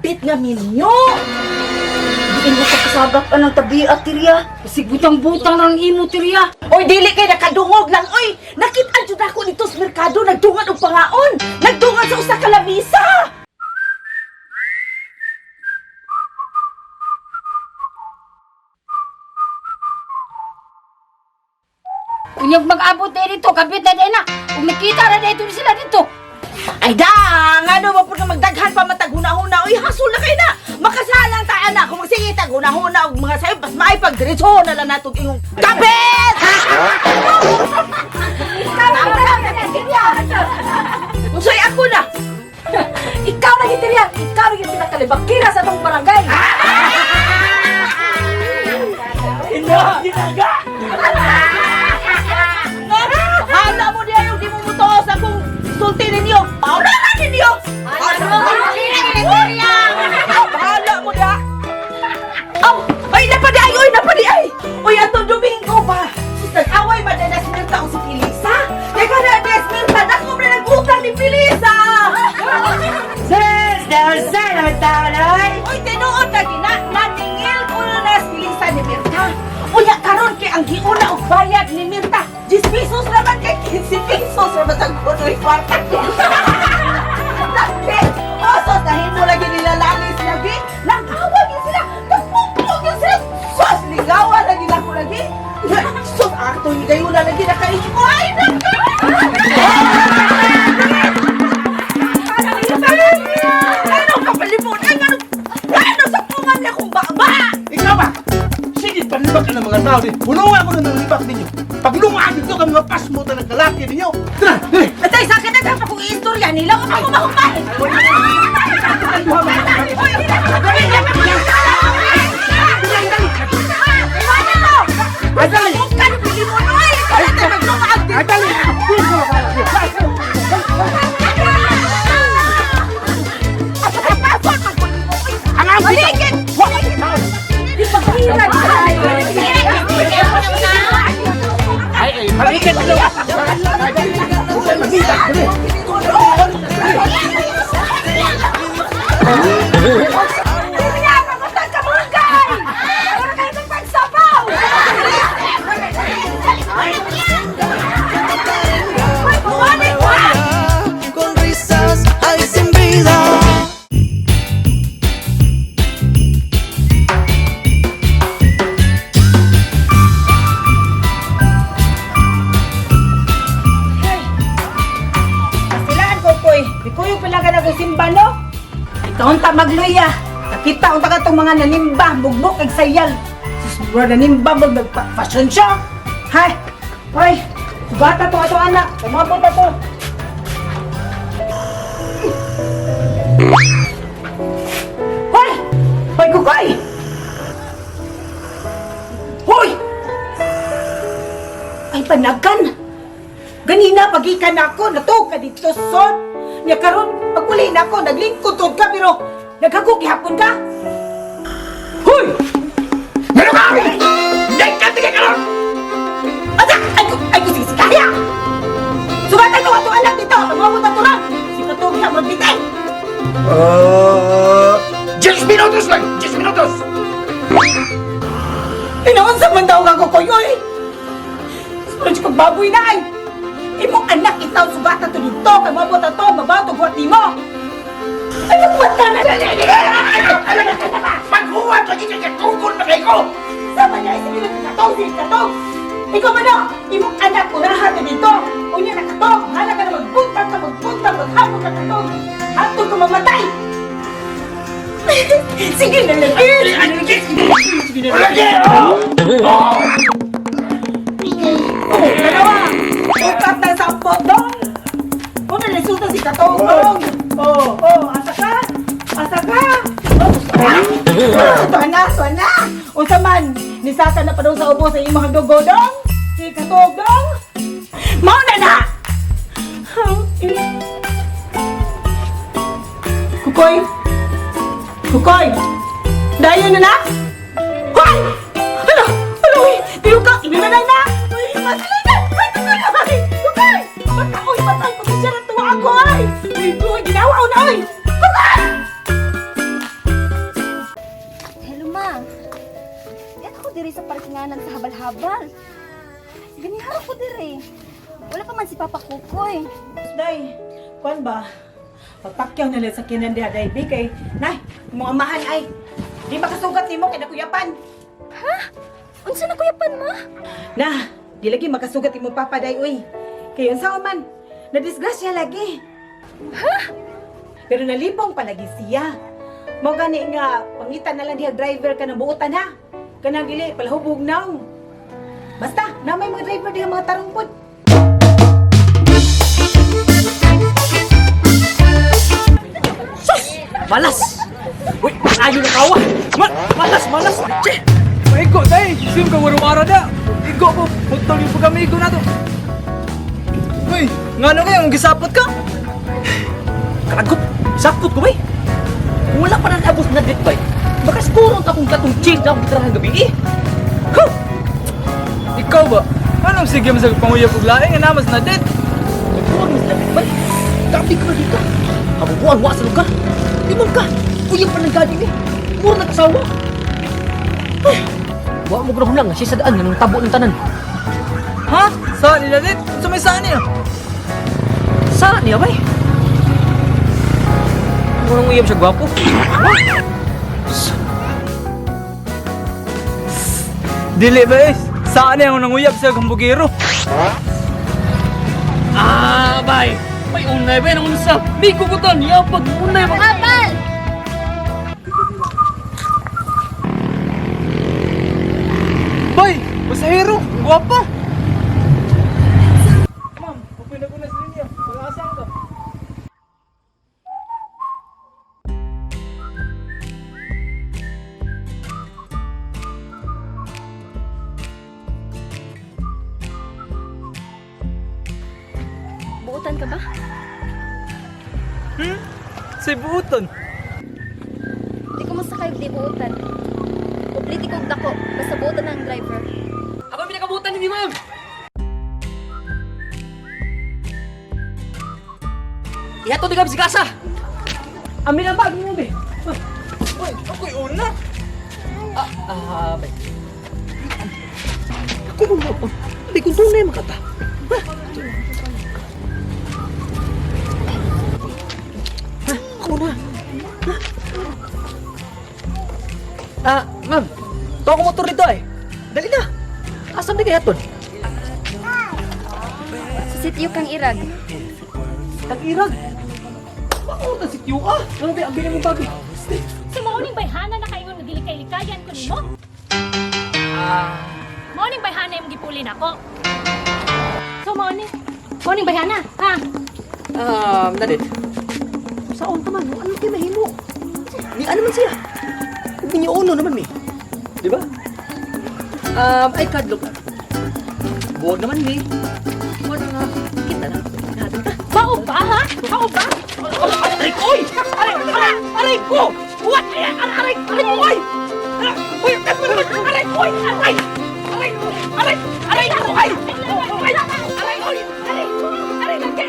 Dapit nga minyo. Diin mo sa kasagap anang tabi atirya. Sig butang-butang lang imo tirya. Oy, dili kay nakadungog lang oy. Nakit-an jud ako dito sa merkado nagdungan og pangaon. Nagdungan sa usa ka lamisa. Unyag mag-abot na dito, kapit na din na. Ug nakita na dito sila dito. Ay da, ngano ba pud nga magdaghan pa matag huna-huna oy, hasol na kay na. Makasalang ta ana kung magsige tag huna-huna og mga sayo pas maay pag diretso na lang natong ingong kapit. Unsay ako na? Ikaw na gitirya, ikaw na gitirya kalibagira sa atong barangay. Ina, ginaga. Bahala mo diya yung di mo mutuo sa akong sulti ninyo. Bahala na ninyo. Bahala mo diya. Aw, ay napadi ay, oy napadi ay. Oy atong Domingo ba? Sus, nag-away ba na si Mirta o si Pilisa? Teka na, Des Mirta, dako na nag-utang ni Pilisa. Sis, nausa naman tao na. Oy, tinuod na gina, naningil ko na na si Pilisa ni Mirta. Unya karon kay ang giuna og bayad ni Mirta. 10 pesos naman kay 15 pesos ra ang kunoy kwarta. Lagi! Osos, nahimo lagi nila lalis lagi. Nang-away gyud sila. Nagpugpug gyud sila. Sus, ligawan lagi nako lagi. Sus, ato higayuna lagi nakaingon ko. Ay, nako! Ano kapalimutan? Ano? Ano sa pungan niya kung baba? Ikaw ba? Sige, panlibak ka ng mga tao din. Punuan ko na ng libak ninyo. Paglungaan dito ka mga pasmo na ng kalaki ninyo. Tara, dali! Atay, sa akin na kung istorya nila. Huwag ako mahumpay! Ay, dali! Ay, dali! Ang ang Ay, ay, malikit na! Magita, dali! Con risas hay sin vida. Silaan ko koy. Bikuyo pala ka na simba no? Ikaw unta magluya. Nakita unta ka tong mga nanimba, bugbok ag sayal. Sus, bro, nanimba mo nagpa-fashion show. Hay. Hoy, sugata to ato anak. Tumabot na to. Hoy! Hoy, kukoy! Hoy! Ay, panagan! Ganina pagikan ako, natog ka dito son. Nya karon paguli na ako, naglingkod tod ka pero naghagok gihapon ka. Hoy! Meron ka! Hindi ka tingin ka lang! Asa! Ay ko ay ko sige kaya. Sugatan ko ato anak dito, tumabot ato ra. Si katog sa magbitay. 10 minutos lang! 10 minutos! Inaon sa man daw ka ko koy oy. Sunod ko baboy na ay. Imong anak itaw sugatan to dito kay mabot ato, mabato buhat nimo. Ay magmata na. Paghuwat lagi ka katungkol na kayo ko! Sama niya, sige na katong, sige katong. Ikaw man o, imong anak unahan na dito. Unya na katong, hala ka na magbuntag ka, magbuntag, maghapon ka katong. Hantong ka mamatay. Sige na lagi. Sige na lagi. Lagi! Oh! Oh, dalawa. Ukat na sa dong. Una resulta si katong dong. Oh, oh, asa ka? Asa ka? Oh, ah, tuwa na, tuwa na. Unsa man, nisaka na pa daw sa ubo sa imong dugo dong. Si katong dong. Mao na na. Kukoy. Kukoy. Dayon na na. Hoy! Hala! Hala, uy! Tiyo ka! Inananay na! Uy, masalay na! Ay, tukoy! Ay, tukoy! Bata, uy, bata! Pasensya na tuwa ako, ay! Uy, uy, ginawa ko na, uy! Tukoy! diri sa parkinganan sa habal-habal. Ganihara ko diri. Wala pa man si Papa Kukoy. Day, kuan ba? Pagpakyaw na lang sa kinan diha, day, bi, kay, nay, mga amahan ay, di makasugat nimo kay nakuyapan. Ha? Unsa na kuyapan ma? Na, di lagi makasugat imo papa, day, uy. Kay unsa man, nadisgrasya lagi. Ha? Pero nalipong palagi siya. Mao gani nga pangita na lang diha driver ka ng buotan ha. Kanang dili palahubog naw. Basta, na may mga driver diha mga tarong pod. Sus! Malas! Uy, ayaw na kawa! Malas, malas! Che! Maigo, tay! Sim ka warawara da! Igo ko! Putol yung pagkamigo na to! Uy! Ngano kayo? Ang gisapot ka? Karagot! Sakot ko, bay! Kung wala pa na abos na dit, bay! Baka siguro ang akong katong chill na akong gitarahan gabi, eh! Huh! Ikaw ba? Anong sige mo sa panguyab og laing nga namas na dit? Nagbuwag mas lapit, bay! Grabe ka man dito! Kabubuan, wa sa lugar! Limang ka! Uyang pa ng galing, eh! Mura na kasawa! Ay! Wa mo grahon lang, siya sa daan, nga nang tabo ng tanan. Ha? Saan nila dit? Sa may saan niya? Saan niya, bay? Murang uyab siya gwapo. Dili ba eh? Saan niya ang nanguyab sa hambugero? Ah, bay! Bay, unay bay, nang unsa? May kukutan niya pag unay ba? Habal! Bay! Pasahero! Gwapa! Ma'am, okay na ko na sa linya. Pag-asang ka. Buotan ka ba? Hmm? Sa buuton. Di ko masakay og di buotan. Kupliti kog dako, basta buotan ang driver. Ako ang pinakabutan ni ma'am! Ihato di kami si Kasa! Amin ang bag mo, be! Uy, ako'y una. Ah, ah, bay. Ako mo mo. Abi kung tunay makata. Ha? Ha? Ako na. Ha? Ah, ma'am. Tuwa ko motor dito eh. Dali na. Asam di kaya ton? Sa sityo kang irag. Tag-irag. Ako na si Tiyo ah. Ano ba ang binang mong bagay? So mao ning bayhana na kaingon nga dili kay likayan ko nimo? Ah, Mao ning bayhana imong gipuli nako. So mao ning bayhana, ha? Nadit. Saon ka man, ano kay mahimo? Ni ano man siya? Kung ninyo uno naman mi. Di ba? Ay kadlok. Buwag naman mi. Wala nga. Kita na. Natin ta. Mao ba ha? Mao ba? Aray ko! Oy! Aray! Aray! Aray ko! What? Aray! Aray! Aray ko! Oy! Uy! Aray ko! Oy! Aray! Aray! Aray! Aray ko! Ay! Aray! Aray! Oy! Aray! Aray! Lagi!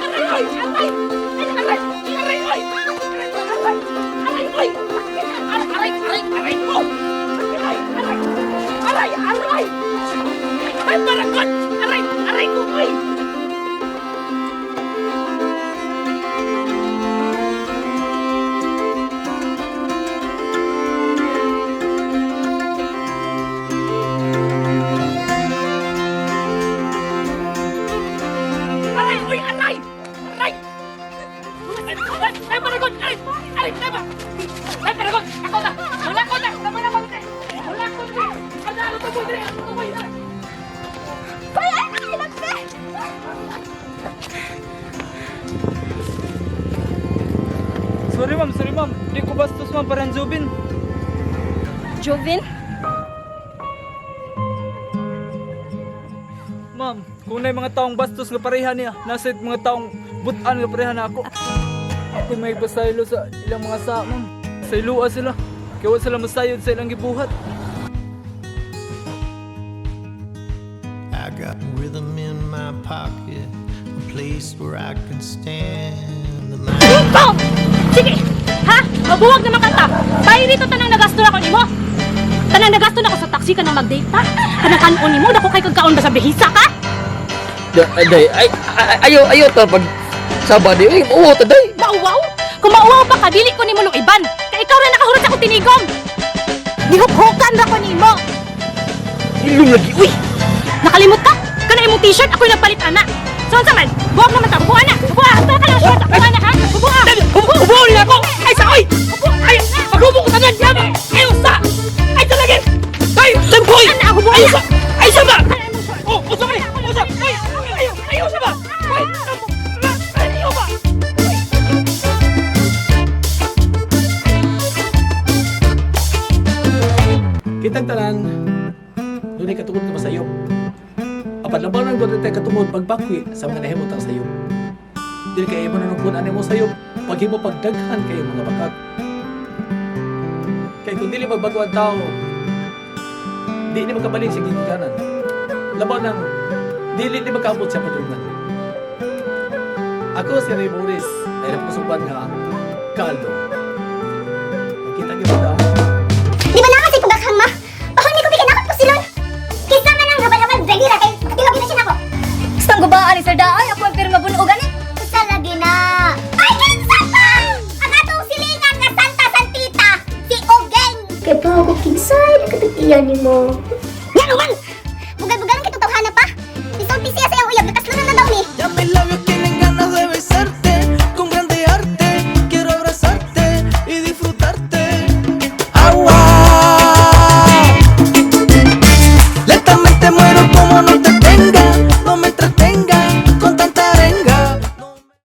Aray! Oy! Aray! Aray! Aray! Oy! Aray! Aray! Oy! Aray! Aray! Aray! Aray ko! Aray! Aray! Aray! Aray! Ay, maragot! Aray! Aray ko! Oy! Aray! Uy! Aray! Aray! Ay, ay, maragot! Aray! Aray! Tama! Ay, maragot! Ako na! Wala ko na! Tama na! Wala ko na! Wala ko na! Ano to? Ano to? Bay, ay, ay, lagpe! Sorry ma'am, sorry ma'am. Di ko bastos ma'am, parang Jubin. Jovin? Ma'am, kung na mga taong bastos nga pareha niya, nasa mga taong butan nga pareha na ako. Ako'y may basaylo sa ilang mga sa, ma'am. Sa ilua sila. Kaya wa sila masayod sa ilang gibuhat. I got rhythm in my pocket, a place where I can stand the night. Bong! Sige! Ha? Mabuwag naman kanta. Bayi rito tanang nagasto ako nimo. Kanang nagasto na ko sa taxi kanang mag-date ta. Kanang kanon nimo dako kay kagkaon ba sa bihisa ka? Day, ay, ay, ayo, ayo ta pag saba di, ay, mauwaw ta day. Mauwaw? Kung mauwaw pa ka, dili ko nimo luiban. Kay ikaw ra nakahurot sa akong tinigom. Gihukhukan ra ko nimo. Ilong lagi, uy! Nakalimot ka? Kana imong t-shirt ako'y nagpalit ana. So unsa man? Buwag naman ta, buwa na. Buwa, hasta ka lang short, buwa na ha. Buwa. Hubo nila ako! Ay, sa, oy! Ay, paghubo ko tanan, yama! Ay, usa! Ay, talagin! Ay, tempoy! Ana, hubo Ay, na. usa! Ay, usa ba? Oh, usa ba ni? Usa! Ay, ay, ay, usa ba? Ay, ay, ay, ba? Kitang tanan, dunay katungod ka masayop. Apan labaw nang dunay tayo katungod pagbakwi sa mga nahimutang sayop. Dili kay imo nanungkon ani mo sayop, paghimo pagdaghan kayo mga bakag. Kay kung dili magbago ang tao, di ni makabalik sa gigikanan. Labaw nang dili ni makaabot sa padulngan. Ako si Ray Boris, ay napusuban nga kaldo. Magkita niyo ba ta? Di ba na kasi pugakhang ma? Pahon ni ko bigyan ako pusilon. Kisa man ang habal-habal dali ra kay makatilog na siya nako. Basta gubaan ni Sir Daay, ako ang pirma bunog gani. Usa lagi na. Ay kinsa pa! Ang atong silingan nga Santa Santita, si Ogeng. Kay pa ako kinsay nakatag-iya nimo. Ngano man? Bugal-bugal ang kitong tawhana pa. Isulti siya sa iyang uyab, nakaslunan na daw ni. Yeah, me love